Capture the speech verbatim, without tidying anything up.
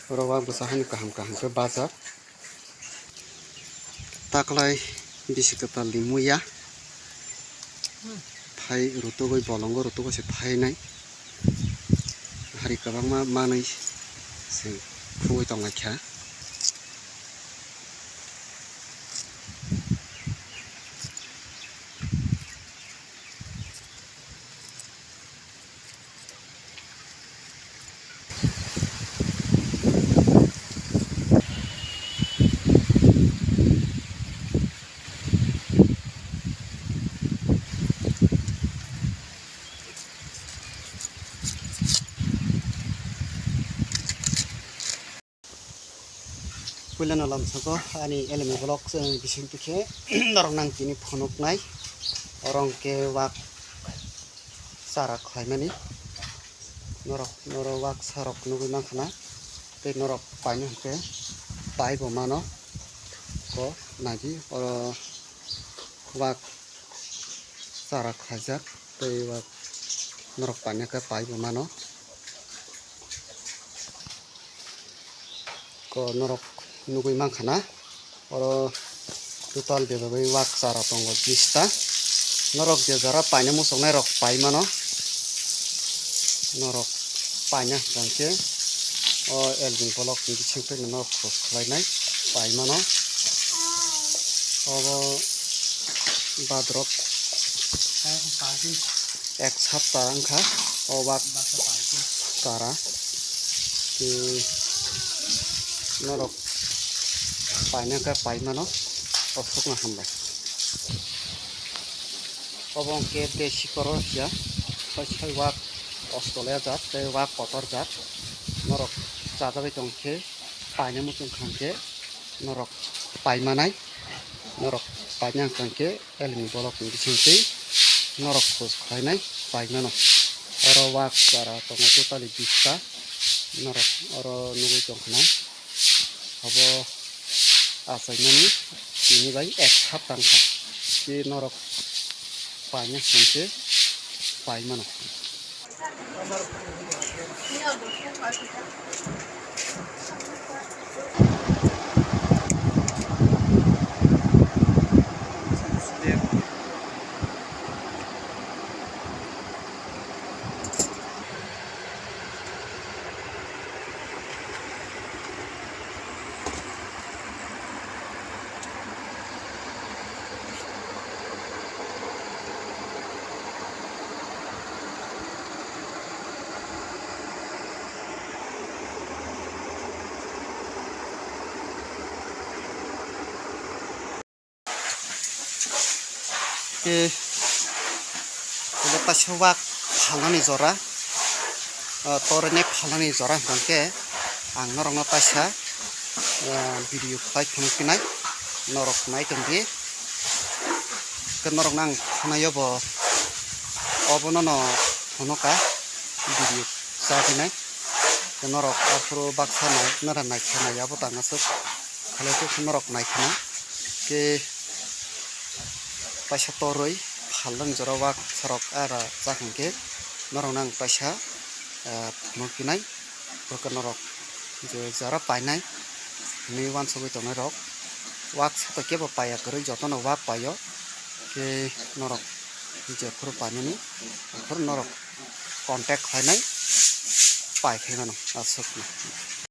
Oro wak bwsa hani kaham kaham khe bajak. Taklai bisi kwtal ni muya. Phai rutugwi bolongo rutugwi se phainai. Hari kwbangma manwi se khugwi tonglaikha. Puilano lamsoko ani L M A block, eh, bising twi khe norok nang tini phunuknai. Oro hwnkhe wak chara khlaimani. Norok, norok wak sarok nugwi mankha na. Tei norok paina hwnkhe paibo mano. Ko naidi oro wak chara khlaijak. Tei wak norok paina khe paibo mano. Ko norok nugwi mankha na, oro total bebagwi wak chara tongo bista. Norok je jora paina muchungnai rok pai mano, norok paina hwnkhe o L B block ni bising twi norok khos khlainai pai mano. Obo badrok ek sapta wngkha o wak chara. Tei norok paina khe pai mano, aswkno hambai. Obo hwnkhe desi koro ya, sai sai wak Australia jat tei wak kotor jat. Norok chajagwi tongkhe paina muchung kha hwnkhe norok pai manai, norok paina hwnkhe L M A block ni bising twi norok khos khlainai pai mano. Oro wak chara tongo totally bista, norok oro nugwi tongkha na. Obo achaimani tini bai ek hapta wngkha. Tei norok paina hwnkhe pai mano. Tei abo kaisa wak phalnani jora, o, toroi nai phalnani jora hwnkhe ang norokno kaisa, eh, video khlai phunuk phinai, norok nai tongdi. Khe norokno ang khwnai obo, obono no phunukha video chagwi nai. Norok aphuru baksa nai, nara naikha nai abo tang aswk khalai khe norok naikha na. Khe paisa torwi phalnani jora wak sarok ara chak hwnkhe norokno ang paisa, ah, phunuk phinai. Bo khe norok je jora painai hinwi uansugwi tongnai rok wak sato kebo paiya kwrwi jotono wak paio. Khe norok jephuru painani aphuru norok contact khlainai, pai khai mano aswkno.